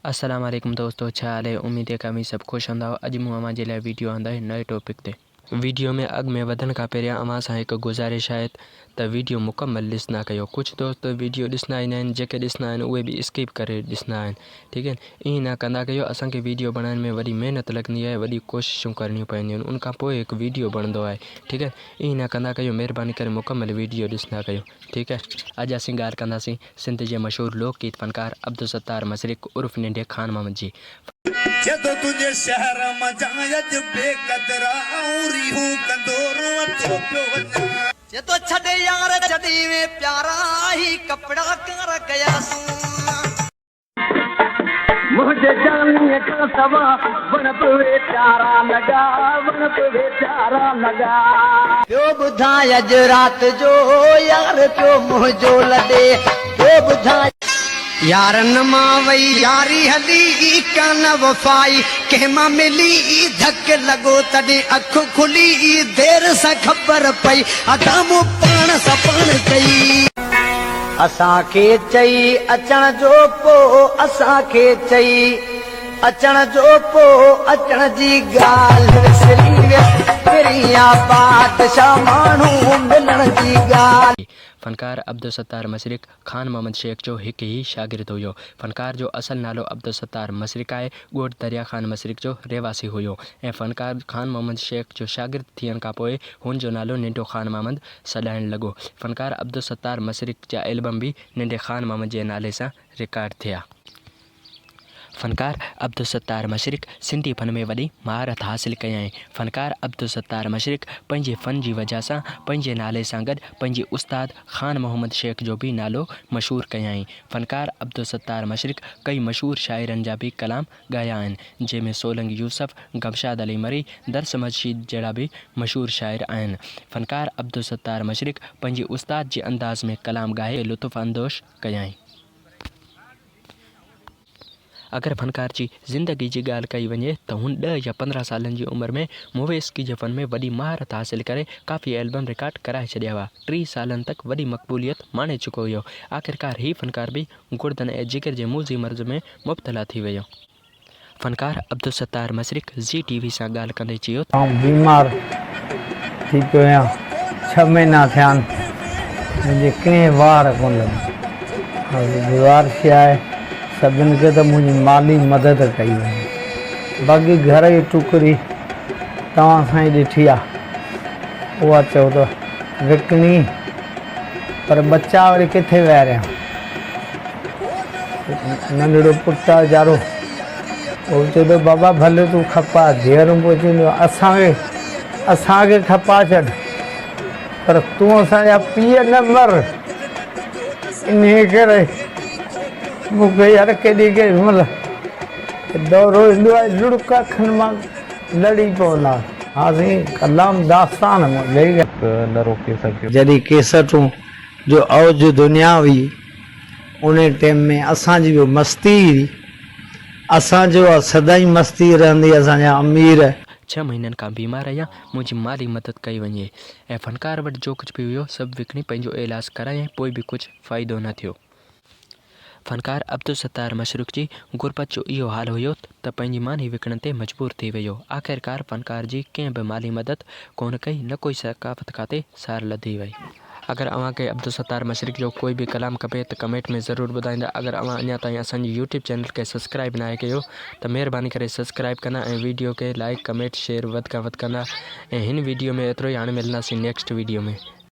السلام عليڪم دوستو ڇا حال آهي اميد آهي ته اوهين سڀ خوش هوندؤ اڄ مون اوهان جي لاء ويڊيو آندو آهي نئين ٽاپڪ تي. ويڊيو ۾ اڳ ۾ وڌڻ کان پهريان اوهان سان هڪ گذارش آهي ته ويڊيو مڪمل ڏسندا ڪيو ڪجهه دوست ويڊيو ڏسندا ئي ناهن جيڪي ڏسندا آهن اهي به اسڪپ ڪري ڏسندا آهن ٺيڪ آهن ائين نه ڪندا ڪيو اسان کي ويڊيو بڻائڻ ۾ وڏي محنت لڳندي آهي وڏي ڪوششون ڪرڻيون پونديون آهن ان کان پوء هڪ ويڊيو بڻندو آهي ٺيڪ آهن ائين نه ڪندا ڪيو مهرباني ڪري مڪمل ويڊيو ڏسندا ڪيو ٺيڪ آهي. اڄ اسين ڳالهه ڪنداسين سنڌ جي مشهور لوڪ گيت فنڪار عبدالستار مشرق عرف ننڍي خان محمد جي. چئي ٿو تنهنجي شهر منجهان اڄ بي قدرا آئون ريهون ڪندو روئندو پيو وڃان. چئي ٿو ڇڏ يار ڇڏي وي پيارا هي ڪپڙا ڪارا ڪياسون. منهنجي جانيء کان سوا وڻ به وي پيارا لڳا، وڻ به وي پيارا لڳا. پيو ٻڌان اڄ رات جو يار پيو منهنجو لڏي، پيو ٻڌان. يارن مان وئي ياري هلي ڪانه وفائي ڪنهن مان ملي ڌڪ لڳو تڏهن اک کلي دير سان خبر پئي ادا مون پاڻ سان پاڻ ڪئي. اسان کي چئي اچڻ جو پو اسان کي چئي اچڻ جو پو اچڻ جي ڳالهه وسري ويس پرين آ بادشاهه ماڻهو ملڻ جي ڳالهه. فنڪار عبدالستار مشرق خان محمد شيخ جو هڪ ئي شاگرد هيو. فنڪار جو اصل نالو عبدالستار مشرق آهي. ڳوٺ دريا خان مشرق جو رهواسي هيو ۽ فنڪار خان محمد شيخ جو شاگرد ٿيڻ کانپوء هن جو نالو ننڍو خان محمد سڏائڻ لڳو. فنڪار عبدالستار مشرق جا البم به ننڍي خان محمد جي نالي سان رڪارڊ ٿيا. فنڪار عبدالستار مشرق سنڌي فن ۾ وڏي مهارت حاصل ڪيائين. فنڪار عبدالستار مشرق پنهنجي فن جي وجهه سان پنهنجي نالي سان گڏ پنهنجي استاد خان محمد شيخ جو به نالو مشهور ڪيائين. فنڪار عبدالستار مشرق ڪئي مشهور شاعرن جا به ڪلام ڳايا آهن، جنهن ۾ سولنگ يوسف، غمشاد علي مري، درس مجشيد جهڙا به مشهور شاعر آهن. فنڪار عبدالستار مشرق پنهنجي استاد جي انداز ۾ ڪلام ڳائي لطف اندوش ڪيائين. اگر فنڪار جي زندگي جي ڳالهه ڪئي وڃي ته هن ڏهه يا 15 سالن جي عمر ۾ موويسڪي جي فن ۾ وڏي مهارت حاصل ڪري ڪافي البم رڪارڊ ڪرائي ڇڏيا هئا. 30 سالن تڪ وڏي مقبوليت ماڻي چڪو هيو. آخرڪار هي فنڪار به گڙدن ۽ جگر جي موذي مرض ۾ مبتلا ٿي ويو. فنڪار عبدالستار مشرق زي ٽي وي سان ڳالهه ڪندي چيو ته. آئون بيمار ٿي پيو آهيان، ڇهه مهينا ٿيا آهن، منهنجي ڪنهن واهر ڪونه لڳي. گذارش آهي سڀن کي ته منهنجي مالي مدد ڪئي وڃي. باقي گهر جي ٽڪري توهان سان ئي ڏٺي آهي، اها چئو ته وڪڻي، پر ٻچا وري ڪٿي ويهاريان؟ ننڍڙو پٽ آ ويچارو اهو به چئي ٿو بابا ڀلي تون کپاء ڌيئرون پوء چونديون اسان کي اسان کي کپاء ڇڏ پر تون اسان جا پيء نه مر انهيء ڪري مون کي يار ڪيڏي ڪيڏي مهل دورو ايندو آهي لڙڪ اکين مان لڙي پوندا. ها سائين ڪلام داستان مون لئي. نه روڪي سگهيو. جڏهن ڪيسٽون جو اوج دنيا هئي انهي ٽيم ۾ اسان جي به مستي هئي اسان جو سدائين مستي رهندي اسان جا امير. ڇهه مهينن کان بيمار آهيان منهنجي مالي مدد ڪئي وڃي ۽ فنڪار وٽ جو ڪجهه به هيو سڀ وڪڻي پنهنجو اعلاج ڪرايائين پوء به ڪجهه فائدو نه ٿيو. فنڪار عبدالستار مشرق جي غربت جو اهو حال هيو ته پنهنجي ماني وڪڻڻ تي مجبور ٿي ويو. آخرڪار فنڪار جي ڪنهن به مالي مدد ڪونه ڪئي نه ڪوئي ثقافت کاتي سار لڌي وئي. اگر اوهان کي عبدالستار مشرق جو ڪوئي به ڪلام کپي ته ڪمينٽ ۾ ضرور ٻڌائيندا. اگر اوهان اڃا تائين اسان جي يوٽيوب چينل کي سبسڪرائيب ناهي ڪيو ته مهرباني ڪري سبسڪرائيب ڪندا ۽ ويڊيو کي لائيڪ ڪمينٽ شيئر وڌ کان وڌ ڪندا ۽ هن ويڊيو ۾ ايترو ئي هاڻي ملنداسين نيڪسٽ ويڊيو ۾.